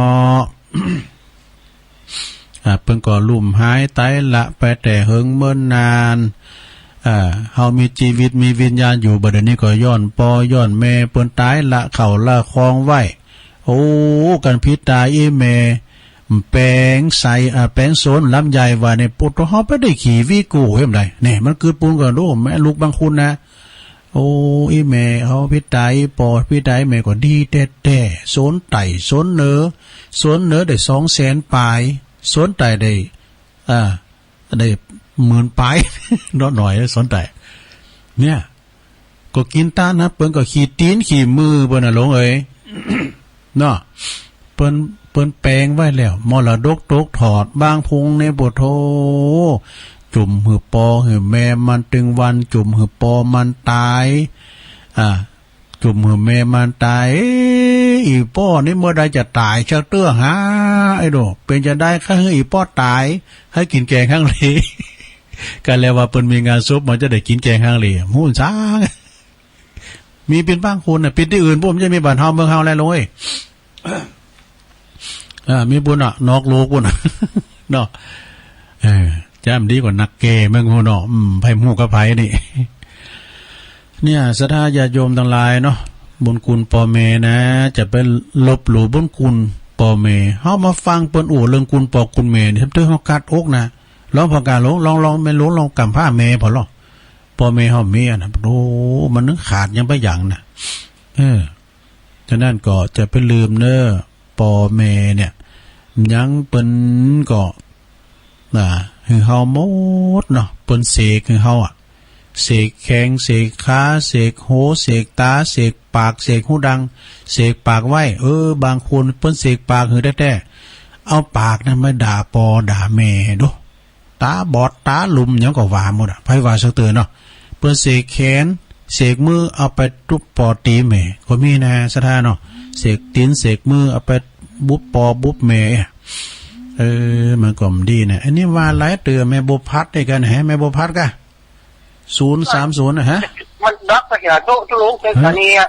อ่า เปิ้นก็ลุ่มหายตายละไปแต่เหิงเมินนาน อ่า เฮามีชีวิตมีวิญญาณอยู่ บัดเดี๋ยวนี้ก็ย้อนพ่อย้อนแม่เปิ้นตายละเข้าละคลองไว้ โอ้ กันพิดตาอีแม่ แปลงใส อ่า แปลงสวนลำไยว่าเนี่ย โอ้โต เฮาไปได้ขี้วิโก้เห็นได๋ เนี่ย มันกึ๊ดปูนก็ดู แม่ลูกบางคนนะ โอ้ อีแม่เฮาพิดตาอีปอ พิดตาอีแม่ก็ดีแต๊ๆ สวนไต่สวนเหนือ สวนเหนือได้สองแสนปลาย สวนไต่ได้ อ่า ได้หมื่นปลาย เนาะ หน่อยสวนไต่ เนี่ย ก็กินตานะ เปิ้นก็ขี้ตีนขี้มือเปิ้นน่ะหลวงเอ๋ย เนาะ เปิ้น เปิ้นแปลงไว้แล้ว มรดกตกทอด บางพุงเนี่ย โอ้โธ่ จุ่มหื้อปอหื้อแม่มันตึงวัน จุ่มหื้อปอมันตาย อ่า จุ่มหื้อแม่มันตาย เอ๊ะ อีป้อนี่เมื่อใดจะตายชักเตื้อหา ไอ้โด เป๋นจะได้ข้าหื้ออีป้อตาย ให้กินแกงฮังเล ก็แล้วว่าเปิ้นมีงานศพ มันจะได้กินแกงฮังเล ฮู้ซัง มีเป๋นบางคนน่ะ เป๋นตี้อื่น บ่แม่นจะมีบ้านเฮาเมืองเฮาแล้วหลวงเอ้ย อ่า มีปุ้นน่ะ นอกโลกปุ้นน่ะ เนาะ เออ จ้ำดีกว่านักแก่เมืองฮู้เนาะ อืม ไผฮู้กับไผนี่ เนี่ย ศรัทธาญาติโยมทั้งหลายเนาะ บุญคุณพ่อแม่นะ จะไปลบหลู่บุญคุณพ่อแม่ เฮามาฟังเปิ้นอู้เรื่องคุณพ่อคุณแม่นี่ ถือเฮากัดอกนะ ลองพอการลอง ลอง ลอง แม่นลอง ลองกำพร้าแม่พอลอง พ่อแม่เฮามีอันนั้น โอ้ มันนึกขาดยังไปอย่างน่ะ เออ ฉะนั้นก็จะไปลืมเน้อ พ่อแม่เนี่ย ยังเปิ้นก็ อ่า หื้อเฮาหมดเนาะ เปิ้นเสกหื้อเฮาอะ เสกแข้ง เสกขา เสกหู เสกตา เสกปาก เสกหูดัง เสกปากไว้ เออ บางคนเปิ้นเสกปากหื้อแต๊ๆ เอาปากนั้นมาด่าปอด่าแม่ดู ตาบอดตาหลุมหยังก็ว่าหมดอะ ไผว่าสักเตื้อเนาะ เปิ้นเสกแขน เสกมือเอาไปตุบปอตีแม่ ก็มีนะศรัทธาเนาะ เสกตีนเสกมือเอาไปบุบปอบุบแม่ เออ มันก็บ่ดีนะ อันนี้ว่าหลายเตื้อ แม่บัวพัดด้วยกันแฮะ แม่บัวพัดกะ ศูนย์สามศูนย์ นะฮะ มันดับไปเสียโต๊ะโต๊ะลงเป็น ฮะ สถานีอะ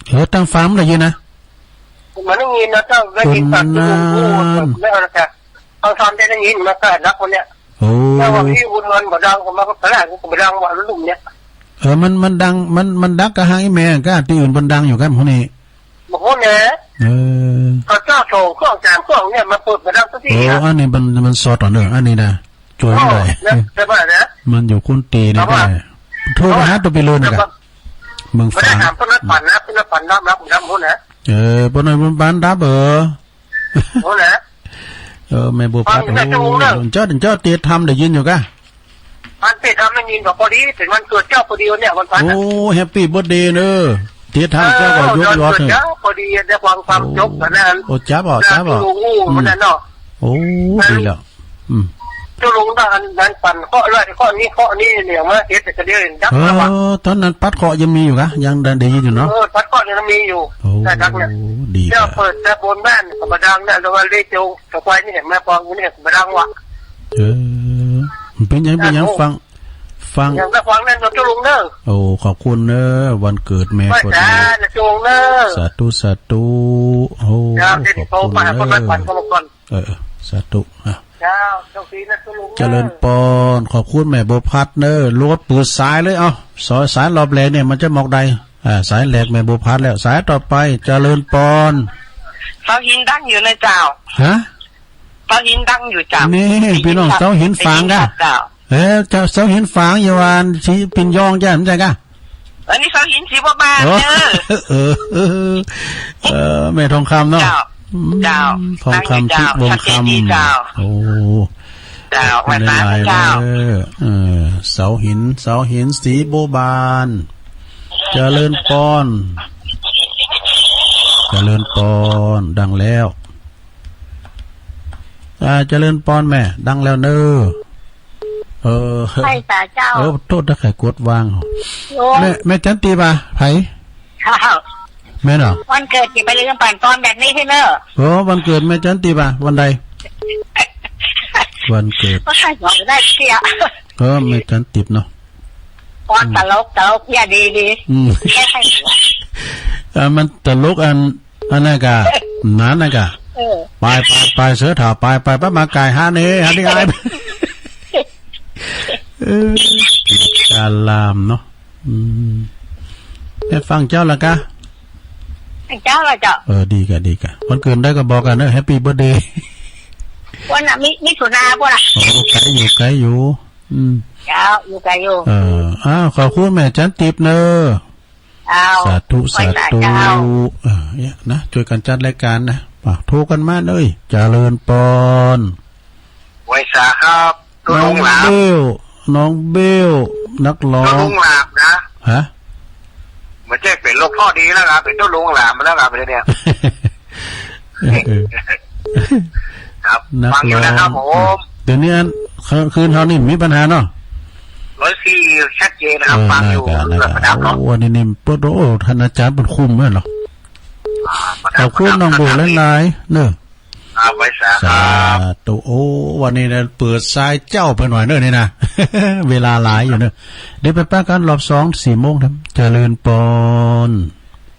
เออ ทางฟาร์มได้ยินนะ มันได้ยินนะ เจ้าได้ยินตัด คนนั้น โต๊ะโต๊ะแล้วนะจ๊ะ เอาทำได้ยินมาก็ดับคนเนี้ย โอ้ แต่ว่าพี่บุญเงินบ่ดัง ก็มาก็ตลาดก็บ่ดังว่าลุ่มเนี้ย เออ มัน มันดัง มัน มันดังกะหางอีแม่กะ ตี้อื่นเปิ้นดังอยู่กันพวกนี้ บ่ฮู้แหน่ เออ เขาเจ้าสองเครื่องสามเครื่องเนี่ยมาเปิดบ่ดังสักที โอ้ อะ อันนี้มัน มันสอดต่อเนื่อง อันนี้นะ ช่วยไม่ได้ โอ้ นะ ใช่ป่ะนะ มันอยู่คนตีนี่ แต่ว่า ได้ โทรไปหาตัวไปเลยนะ แต่ว่า กะ เมือง บ่ได้ ฝาง ถามเพิ่นว่าฝันนะ เพิ่นว่าฝันรับ รับ รับพุ้นนะ เออ เปิ้นว่ามันบ้านดับ เออ พุ้นนะ เออ แม่บัวพัด ฟังอยู่นะ โอ้ ชั่วโมงเนอะ เจ้า เจ้าเตียธรรมได้ยินอยู่กะ วันเตียธรรมได้ยินก็พอดี เป็นวันเกิดเจ้าพอดีวันเนี้ย วันพัด โอ้ น่ะ แฮปปี้เบิร์ธเดย์เนอะ เตียธรรมเจ้าก็ยกยอด เออ วันเกิดเจ้าพอดี ได้ฟังความ โอ้ จบกันนะ โอ้ จับเอา จับเอา เจ้าลุงอู้ อืม มันน่ะเนาะ โอ้ ดีแล้ว อืม เจ้าลุงน่ะ อันนั้นปั่นเคราะห์เลย เคราะห์นี้ เคราะห์นี้เนี่ย มาเฮ็ดแต่เดียวเอง ดับ เออ แล้วอะ ตอนนั้นปัดเคราะห์ยังมีอยู่กะ ยังได้ ได้ยินอยู่เนาะ เออ ปัดเคราะห์ยังมีอยู่ โอ้ ได้ดับเนี่ย ดี เจ้า ครับ เปิดแต่บนบ้านก็บ่ดังนะ แต่ว่าเลขเจ้า ตะไคร้นี่เห็นไหม กองอยู่เนี่ย บ่ดังว่ะ เออ เป็นหยัง เป็นหยัง โอ้ ฟัง ฟัง ยังได้ฟังแน่นอนเจ้าลุงเนอะ โอ้ ขอบคุณเนอะ วันเกิดแม่ ไหว้ พอดี สานะเจ้าลุงเนอะ สาธุ สาธุ โอ้ เจ้า ขอบคุณเนอะ เดี๋ยวที่เขามาหาคนมาปั่นเขามาก่อน เออ เออ สาธุ อ่ะ เจ้า โชคดีนะเจ้าลุงเนอะ เจริญปอน ขอบคุณแม่บัวพัดเนอะ โหลดเปิดสายเลย เอ้า สาย สายรอบแรกเนี่ยมันจะหมอกใด อ่า สายแรกแม่บัวพัดแล้ว สายต่อไป เจริญปอน เสาหินดังอยู่นะเจ้า ฮะ เสาหินดังอยู่เจ้า นี่ พี่น้อง เสาหินฝางกะ เจ้า เออ เจ้า เสาหินฝางอยู่อันสีปิ่นยองจ้ะ ไม่ใช่กะ อันนี้เสาหินสีบัวบาน โอ้ เด้อ เออ เออ เออ แม่ทองคำเนาะ เจ้า อืม เจ้า ทองคำ เจ้า ทิพย์วงศ์คำ เจ้า โอ้ เจ้า ขอบคุณหลายๆ เจ้า เด้อ เออ เสาหิน เสาหินสีบัวบาน เจริญปอน เจริญปอน ดังแล้ว อ่า เจริญปอนแม่ ดังแล้วเนอะ เออ ใช่จ้ะเจ้า เออ โทษนะ ใครกดวาง โอ้ แม่ แม่จันติบา ไผ เจ้า แม่นเหรอ วันเกิดอย่าไปลืมปั่นปอนแบบนี้สิเนอะ โอ้ วันเกิดแม่จันติบา วันใด วันเกิด ก็ใครบอกได้เชีย เออ แม่จันติบเนาะ ปอนตลก ตลก อย่าดีดี อืม แค่ใครหัว อ่า มันตลกอัน อันนั้นกะ นั้นนะกะ เออ ไป ไป ไป เสือถ่า ไป ไป ไป มาไก่ฮะนี่ ฮะนี่ไง เออ การลามเนาะ อืม แม่ฟังเจ้าละกะ เจ้าละเจ้า เออ ดีกะ ดีกะ วันเกิดได้ก็บอกกันเนอะ แฮปปี้เบิร์ธเดย์ วันน่ะ มิ มิถุนาพุ่นน่ะ โอ้ ไกลอยู่ ไกลอยู่ อืม เจ้า อยู่ไกลอยู่ เออ อ้าว ขอบคุณแม่จันติบเนอะ เจ้า สาธุ ไหว้สา สาธุ เจ้า เออ เนี่ยนะ ช่วยกันจัดรายการนะ อ่ะ โทรกันมาเลย เจริญปอน ไหว้สาครับ ตุ๊ลุงหลาบ น้องเบล น้องเบล นักร้อง ตุ๊ลุงหลาบนะ ฮะ ไม่ใช่เป็นหลวงพ่อดีแล้วครับ เป็นตุ๊ลุงหลาบมาแล้วครับเดี๋ยวนี้ เออ เออ ครับ นักร้อง ฟังอยู่นะครับผม เดี๋ยวนี้อัน คืน คืนเฮานี่มีปัญหาเนาะ ร้อยสี่ ชัดเจนนะครับ เออ ฟังอยู่ น่าจะ น่าจะ ระดับเนาะ โอ้ อันนี้นี่ เปิด โอ้ ท่านอาจารย์เปิดคุมแม่นเหรอ อ่า ขอบคุณน้องโบหลายๆ เนอะ ครับ ไหว้สาครับ สาธุ โอ้ วันนี้นะ เปิดสายเจ้าไปหน่อยเนอะนี่นะ เวลาหลายอยู่เนอะ เดี๋ยวไปปะกันรอบสอง สี่โมงนะ เจริญปอน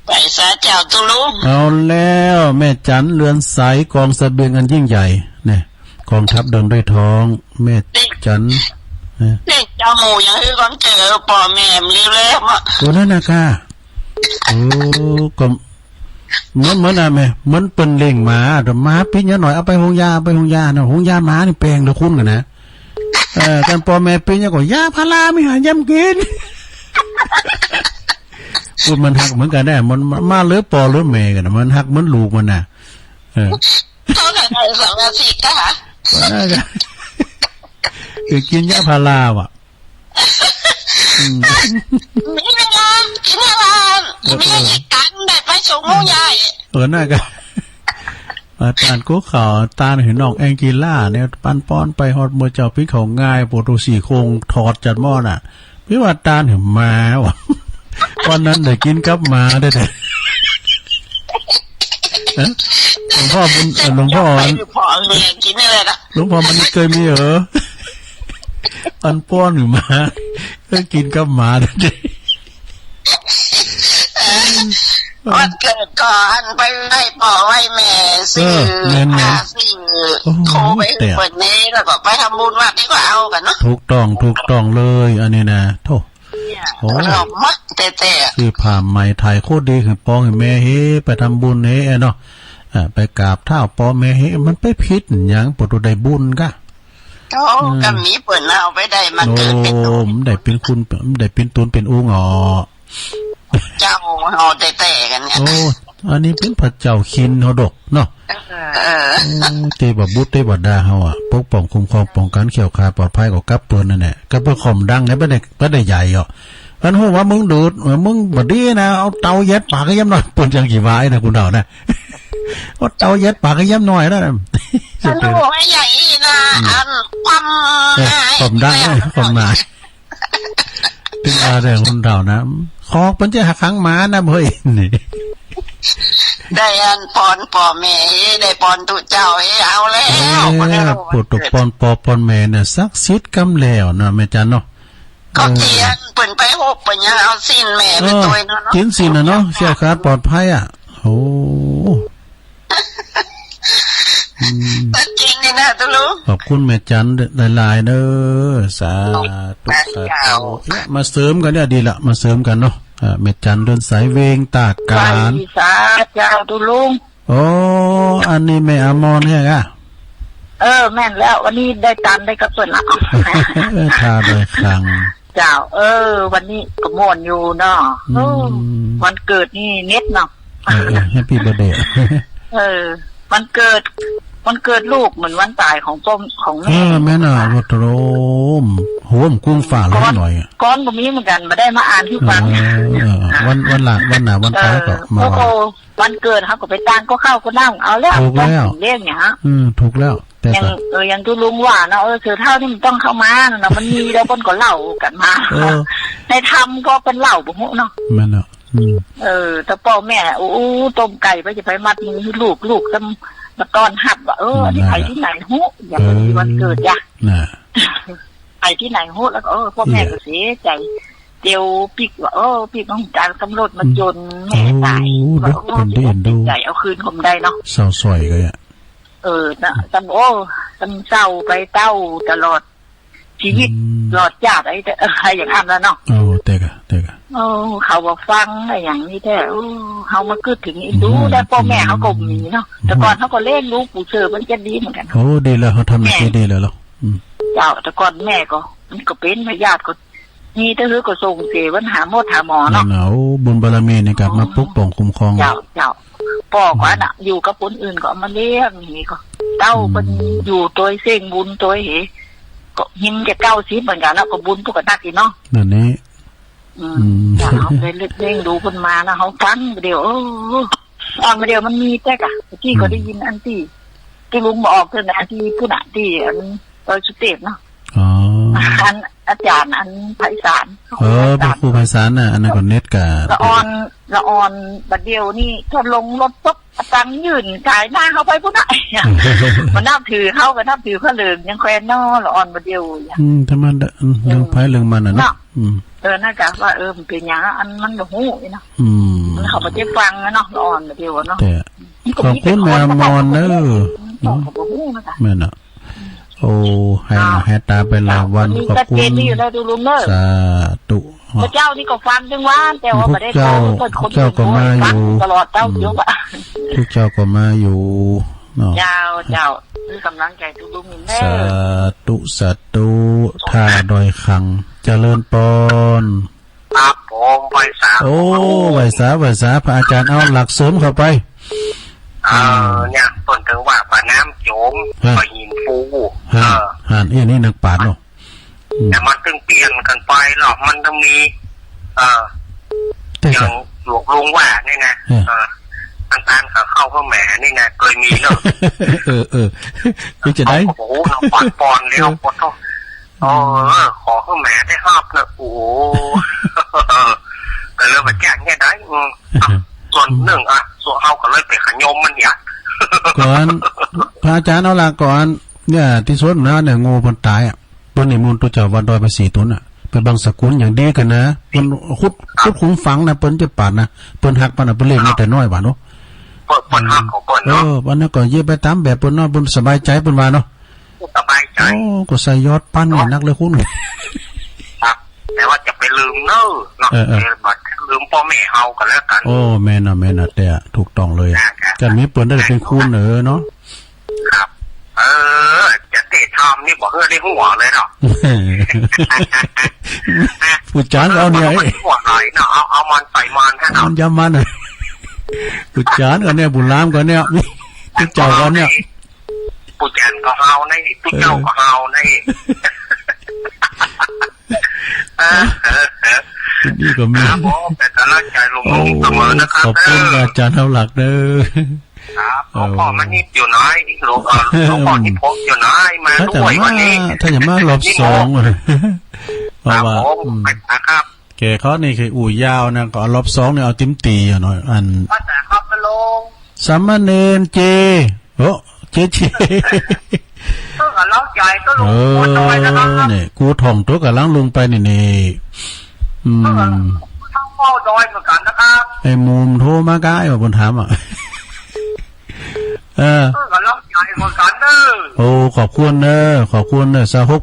ไหว้สาเจ้าตุ๊ลุง เอาแล้ว แม่จันเรือนใส กองเสบียงอันยิ่งใหญ่ เนี่ย กองทัพเดินด้วยท้อง แม่จัน เนี่ย เด็กเจ้าหมูยังคือคนเจอพ่อแม่มันเร็วๆอะ โอ้ นั่นนะค่ะ โอ้ ก็ เหมือน เหมือนอะแม่ เหมือนเปิ้นเลี้ยงหมา เดี๋ยวหมาปิ้นยาหน่อย เอาไปโฮงยา เอาไปโฮงยานะ โฮงยาหมานี่แปลงเดี๋ยวคุ้นกันนะ เออ กันพ่อแม่ปิ้นยาก็ ยาพารามีหาย่ำกิน พูดมันฮักเหมือนกันนะ มัน มันมาเหลือพ่อเหลือแม่กันนะ มันฮักเหมือนลูกมันนะ เออ เท่าไหร่ สองอาทิตย์นะคะ ก็น่าจะ คือกินยาพาราว่ะ อืม มีเวลา กินเวลา เออ มีอีกตันได้ไปส่งหมูใหญ่ เออ น่าก็ อาจารย์กู้ข่าว อาจารย์หื้อน้องแองจีล่าเนี่ย ปันป้อนไปฮอดเมือเจ้า ปิ้นเขาง่าย ปวดหัวสี่โครง ถอดจัดหม้อน่ะ พี่ว่าอาจารย์หื้อหมาว่ะ วันนั้นได้กินกับหมาได้แต่ ฮะ หลวงพ่อบุญ เอ่อ หลวงพ่อ เจ้าไปหรือพ่อเมียกินอะไรนะ หลวงพ่อมันเคยมีเหรอ อันป้อนหรือหมา ก็กินกับหมาได้ วันเกิดก็อันไปไหว้พ่อไหว้แม่ เออ ซื้อ แม่นๆ ผ้าซื้อ โอ้ โทรไป แต่ เปิดเนสแล้วก็ไปทำบุญวัดนี่ก็เอากันเนาะ ถูกต้อง ถูกต้องเลย อันนี้นะ โธ่ เนี่ย โอ้ เรามักแต่แต่ ซื้อผ้าใหม่ไถ่โคตรดี ให้พ่อให้แม่เฮ้ ไปทำบุญเฮ้เนาะ อ่า ไปกราบเท้าพ่อแม่เฮ้ มันไปผิดหยัง ปวดได้บุญกะ โอ้ อืม ก็มีเปิ้นเอาไปได้มาเกิดเป็น โอ้ มันได้เป็นคุณ มันได้เป็นตนเป็นองค์อ๋อ เจ้าเฮาแต่แต่กันเนี่ย โอ้ อันนี้เป็นพระเจ้าคินเฮาดอกเนาะ เออ เออ โอ้ เทพบุตรเทวดาเฮาอะ ปกป้องคุ้มครองป้องกันแคล้วคลาดปลอดภัยก็กับเปิ้นนั่นแหละ ก็เปิ้นข่มดังเนี่ย บ่ได้ บ่ได้ใหญ่หรอก อันฮู้ว่ามึงดูด เออ มึงบ่ดีนะ เอาเตายัดปากให้ยำหน่อย เปิ้นจั่งสิว่าไอ้นะคุณเฒ่านะ เอาเตายัดปากให้ยำหน่อยนะ อันฮู้ว่าใหญ่นะ อืม อันความ เออ ความดัง ความหนา ถึงว่าแต่คนเฒ่านะ คอเปิ้นจะหักหางหมานะเฮ้ย นี่ ได้อันปอนพ่อแม่เอ้ย ได้ปอนตุ๊เจ้าเอ้ย เอาแล้ว เออ ปวดตกปอนพ่อปอนแม่เนี่ย ศักดิ์สิทธิ์กำแล้วเนาะ แม่จันเนาะ ก็ เออ เตียนเปิ้นไปฮบเปิ้นยังเอาศีลแม่ไป เออ ตวยเนาะ ศีลศีลน่ะเนาะ แคล้วคลาดปลอดภัยอ่ะ โอ้ อืม จริงนี่นะตุ๊ลุง ขอบคุณแม่จันหลายๆ เด้อ สาธุ สาธุ สาธุ เนี่ย มาเสริมกันเนี่ยดีละ มาเสริมกันเนาะ อ่า แม่จันเรือนใสเวงตากการ ไหว้สาเจ้าตุ๊ลุง โอ้ อันนี้แม่อมรเนี่ยกะ เออ แม่นแล้ว วันนี้ได้ตันได้กระเปิ้นละ เออ ทาโดยครั้ง เจ้า เออ วันนี้ก็ม่วนอยู่เนาะ อืม โอ้ วันเกิดนี่เน็ตเนาะ เออ เออ แฮปปี้เบิร์ธเดย์ เออ วันเกิด วันเกิดลูกเหมือนวันตายของพ่อของแม่ เออ แม่นน่ะ ว่าโตรม โหมกุ้งฟ้าหลายหน่อยอะ ก้อนบ่มีเหมือนกัน บ่ได้มาอ่านให้ฟัง เออ เออ วัน วันหลัง วันหน้า วันตายก็ เออ มาว่า โอ้โห วันเกิดเขาก็ไปตั้งก็ข้าวก็น้ำเอาแล้ว ถูกแล้ว ต้องกินเลี้ยงเนี่ยฮะ อืม ถูกแล้ว แต่ ยัง ก็ เออ ยังตู้ลุงว่าเนาะ เออ เสือเฒ่านี่มันต้องเข้ามาเนาะ มันมีแล้วมันก็เล่ากันมา เออ ในธรรมก็เป็นเล่าบ่ฮู้เนาะ แม่นเนาะ อืม เออ แต่พ่อแม่ โอ้ ต้มไก่ไปจะไปมัดมือให้ลูก ลูกจะมาต้อนรับว่า เออ อันนี้ นั่นแหละ ไปที่ไหนฮู้ อย่าง เออ วันเกิดจ้ะ น่ะ ไปที่ไหนฮู้ แล้วก็ เออ พ่อแม่ เนี่ย ก็เสียใจ เตียวปิ๊กว่า เออ ปิ๊กต้องจ่ายตำรวจมา อืม จนแม่ตาย โอ้ ว่า เด้อ โอ้ เพิ่นได้เอ็นดู เสียใจ เอาคืนก็ไม่ได้เนาะ เศร้าสร้อยก็เนี่ย เออ นะ ตำ โอ้ ตำเศร้าไปเต้าตลอด ชีวิต อืม หลอดยาดไอ้เด้อ ไอ้อย่างอันนั้นเนาะ โอ้ เตกะ เตกะ โอ้ เขาว่าฟังไอ้อย่างนี้แท้ โอ้ เขามาคิดถึงอีก อืม ดูได้ พ่อแม่เขาก็มีเนาะ อืม แต่ก่อนเขาก็เลี้ยงลูกผู้เชื่อมันจะดีเหมือนกัน โอ้ ดีแล้ว เขาทำหน้าที่ แม่ ดีแล้วเหรอ อืม เจ้า แต่ก่อนแม่ก็ มันก็เป็นพยาธิก็ มีแต่คือก็ส่งเสียมันหาหมอหาหมอเนาะ นั่นน่ะ โอ้ บุญบารมีนี่กลับมา อ๋อ ปกป้องคุ้มครอง เจ้า เจ้า พ่อก็ อืม น่ะ อยู่กับคนอื่นก็เอามาเลี้ยง นี่ก็ เต้า อืม เพิ่นอยู่โดยเส้นบุญโดยเห ก็หิมจะเก้าสิบเหมือนกันแล้ว ก็บุญปกติเนาะ นั่นนี่ อืม อืม เจ้า เขาไปเลี้ยงดูเพิ่นมานะ เขาฟังเดียว เออ ฟังเดียวมันมีแต่กะ ที่ก็ อืม ได้ยินอันที่ ที่ลุงมาออกเท่านั้น ที่ผู้น่ะ ที่อันดอยสุเทพเนาะ อ๋อ อันอาจารย์อันไพศาล เออ พระครูไพศาลน่ะ อันนั้นก็เน็ตกะ ละอ่อน ละอ่อน บัดเดียวนี่ ถ้าลงรถปุ๊บ เอาตังค์ยื่นขายหน้าเขาไปพุ้นน่ะ มานับถือเขา ก็นับถือเขาเลย ยังแควนนอ ละอ่อนบัดเดียวอย่าง อืม ธรรมดา อืม เรื่องไผเรื่องมันน่ะเนาะ เนาะ อืม เออ น่ากะว่า เออ มันเป็นอย่างนั้น อันมันบ่ฮู้เนาะ อืม มันเขาบ่ได้ฟังนะเนาะ ละอ่อนบัดเดียวเนาะ แต่ มันก็ ขอบคุณแม่อมรเด้อ เนาะ เขาก็บ่ฮู้นะกะ แม่นน่ะ โอ้ ให้ อ้าว ให้ตาไปหลายวัน อ้าว วันนี้ ขอบคุณ ชัดเจนดีอยู่แล้ว ดูลุงเนอะ สาธุ พระเจ้านี่ก็ฟังถึงวัน แต่ว่า พวกเจ้า บ่ได้โทร พวกเจ้าก็มาอยู่ ฟังตลอดเจ้า อืม เดี๋ยวว่า พวกเจ้าก็มาอยู่เนาะ เจ้า เจ้า คือกำลังใจดูลุงเนอะ สาธุ สาธุ ท่าดอยขัง เจริญปอน ครับผม ไหว้สา โอ้ ไหว้สา ไหว้สา พระอาจารย์เอาหลักเสริมเข้าไป เออ อืม เนี่ย เปิ้นถึงว่าป่าน้ำโจม ฮะ ป่าหินฟู ฮะ เออ ฮะ เอ้ย นี่นักปราชญ์เนาะ อืม แต่มันต้องเปลี่ยนกันไปหรอก มันต้องมี เออ แต่ อย่างหลวงลุงว่านี่นะ เออ เออ อันตานเขาเข้าเพื่อแหมนี่นะ เคยมีเนาะ เออ เออ คือจะได้ เขาก็บอกว่าเราปอนปอนแล้ว เออ ปอนเนาะ เออ ขอให้แหมได้ฮอบนะ โอ้โห ก็เลยมาแจ้งเนี่ยได้ อืม อ่ะ ส่วนหนึ่ง อ่ะ ส่วนเฮาก็เลยไปขยมมันเนี่ย ก่อน พระอาจารย์เอาละก่อน เนี่ย ที่สวนนะเนี่ย งูมันตายอ่ะ เปิ้นนิมนต์ตัวเจ้าวัดดอยภาษีตุนน่ะ ไปบังสกุลอย่างดีกันนะ เปิ้นขุด ขุดขุมฝังนะ เปิ้นจะปาดนะ เปิ้นฮักปานน่ะ เปิ้นเลี้ยงมาแต่น้อยหว่าเนาะ เปิ้น เปิ้นฮักของเปิ้นเนาะ เออ วันนั้นก็เยียะไปตามแบบเปิ้นเนาะ เปิ้นสบายใจเปิ้นว่าเนาะ สบายใจ โอ้ ก็ใส่ยอดปั้นเนี่ยนักเลยคุณ ครับ แต่ว่าจะไปลืมเนอะเนาะ เออ เออ เออ บัดลืมพ่อแม่เฮาก็แล้วกัน โอ้ แม่นน่ะ แม่นน่ะ แต่ถูกต้องเลยอะ นะครับ การมีเปิ้นได้เป็นคุณเออเนาะ ครับ เออ จะเตะทอมนี่บอกเพื่อได้หัวเลยเนาะ ผู้จานก็เอาเนี่ย เอาหัวหน่อยเนาะ เอา เอามันใส่มันฮะเนาะ มันย้ำมันน่ะ ผู้จานก็เนี่ย ผู้ลามก็เนี่ย ผู้เจ้าก็เนี่ย ผู้จานก็เฮาใน ผู้เจ้าก็เฮาใน เออ เออ เออ ที่นี่ก็มี ครับผม เป็นกำลังใจหลวงลุงเสมอนะครับ โอ้ ขอบคุณอาจารย์เท่าหลักเด้อ ครับ หลวงพ่อมานิดอยู่น้อย หลวง เอ่อ หลวงพ่อนิพนธ์อยู่น้อย มาด้วยวันนี้ ถ้าจะมา ถ้าจะมารอบสอง นิมนต์ เพราะว่า ครับผม อืม ไปนะครับ แก่เขานี่คืออู้ยาวนะ ก็รอบสองนี่เอาเต็มตี้อะเนาะ อัน ภาษาครับพะโลง สามเณรเจ โอ้ เจเจ เออ เล่าใจก็ลง เออ หัวน้อยนะครับ เนี่ย กูท่องตัวกำลังลงไปนี่ นี่ อืม เออ ทั้งเฝ้าดอยเหมือนกันนะครับ ไอ้หมู่โทรมาก้า ไอ้บ่าเปิ้นถามอ่ะ เออ เออ ก็เล่าใจเหมือนกันเด้อ โอ้ ขอบคุณเด้อ ขอบคุณเด้อ ซาวหก